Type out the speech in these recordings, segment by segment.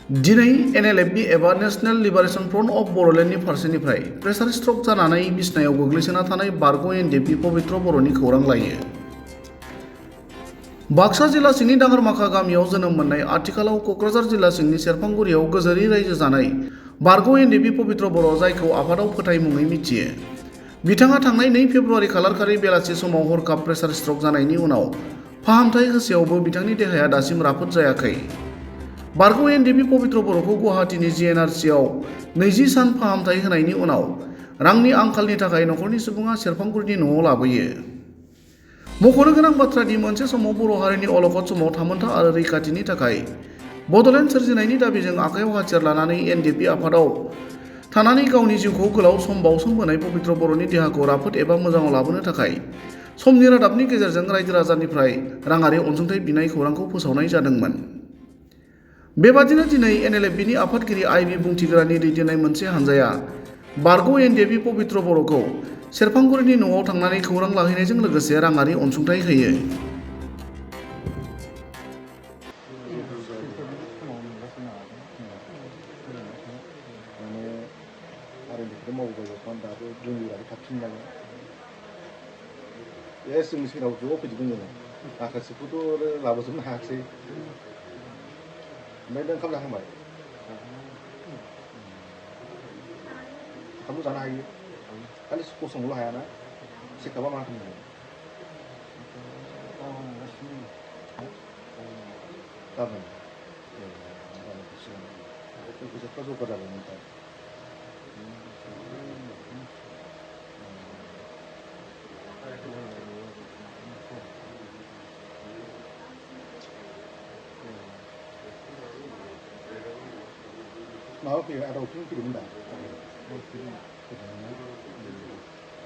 दिनै एनएलएफबि एबा national liberation front of बर'लेण्डनि फारसेनिफ्राय प्रेसार स्ट्रक जानानै बिसनायाव गोग्लैसोना थानाय बारग' एनडिएफबि पबित्र बर'नि खौरां लायो। बाक्सा जिल्ला सिंनि दाङारमाखा गामियाव जोनोम मोननाय आथिखालाव क'क्राझार जिल्ला सिंनि सेरफांगुरियाव गोजोरै रायजो जानाय बारग' एनडिएफबि पबित्र बर' जायखौ आफादाव फोथाय मुङै मिथियो। बिथाङा थांनाय 2 फेब्रुवारि खालारखालि बेलासि समाव हरखाब प्रेसार स्ट्रक जानायनि उनाव फाहामथाय होसेयावबो बिथांनि देहाया दासिम राफोद जायाखै। बारग' एनडिएफबि पबित्र बर'खौ गुवाहाटीनि जिएनआरसिआव 20 सान फाहामथाय होनायनि उनाव रांनि आंखालनि थाखाय नखरनि सुबुङा सेरफांगुरिनि न'आव लाबोयो। मख'नो गोनां बाथ्रा दि मोनसे समाव बर' हारिनि अलखद समाव थामोनथा आरो रैखाथिनि थाखाय बड'लेण्ड सोरजिनायनि दाबिजों आखायाव हाथियार लानानै एनडिएफबि आफादाव थानानै गावनि जिउखौ गोलाव सम बाउसोमबोनाय पबित्र बर'नि देहाखौ राफोद एबा मोजाङाव लाबोनो थाखाय समनि रादाबनि गेजेरजों रायजो राजानिफ्राय राङारि अनसुंथाइ बिनाय खौरांखौ फोसावनाय जादोंमोन। बेबादिनो दिनै एनएलएफबिनि आफादगिरि आइबि बुंथिग्रानि दैदेननाय मोनसे हानजाया बारग' एनडिएफबि पबित्र बर'खौ सेरफांगुरिनि न'आव थांनानै खौरां लाहैनायजों लोगोसे राङारि अनसुंथाइ होयो। जोंनि सेराव ज' फैजोबदों माखासेखौथ' लाबोजोबनो हायाखिसै। ओमफ्राय नों ओंखाम जाखांबाय? ओंखामल' जानो हायो खालि गसंनोल' हायाना चेकआपआ मा खालामदों? गाबोन फैसाफ्रा जगार जाबायमोन दा। माबा फैयो आदा अफिसनि फैदोंमोन दा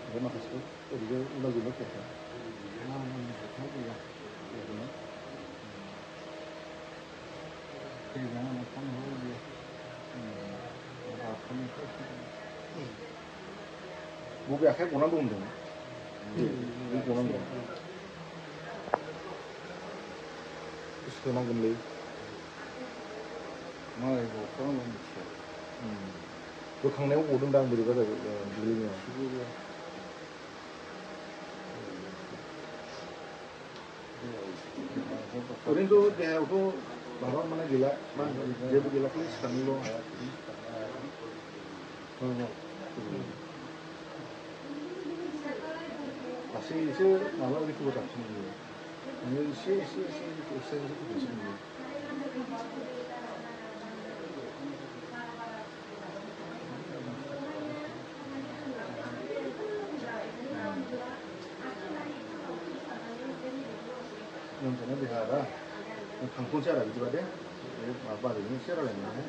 ओमफ्राय माखासेखौ ओरैनो उनावजोंनो फैयाखै। बबे आखाइ गनानै दं होनदों? बे गनानै दं सोनांगोनलै बोखांनायाव गदोंदां बोरैबा जाबाय गोलैनायाव। ओरैनोथ' देहायावथ' माबा माने गैला जेबो गैला खालि सिखारनोल' हाया। लासैसो माबा रिकभार जाफिनो बियो माने एसे फैफिनसिगोन बियो। लोमजानाय देहा आदा थांथ'नोसै आदा बिदिबा दे माबा बाजैजों एसे रायलायनानै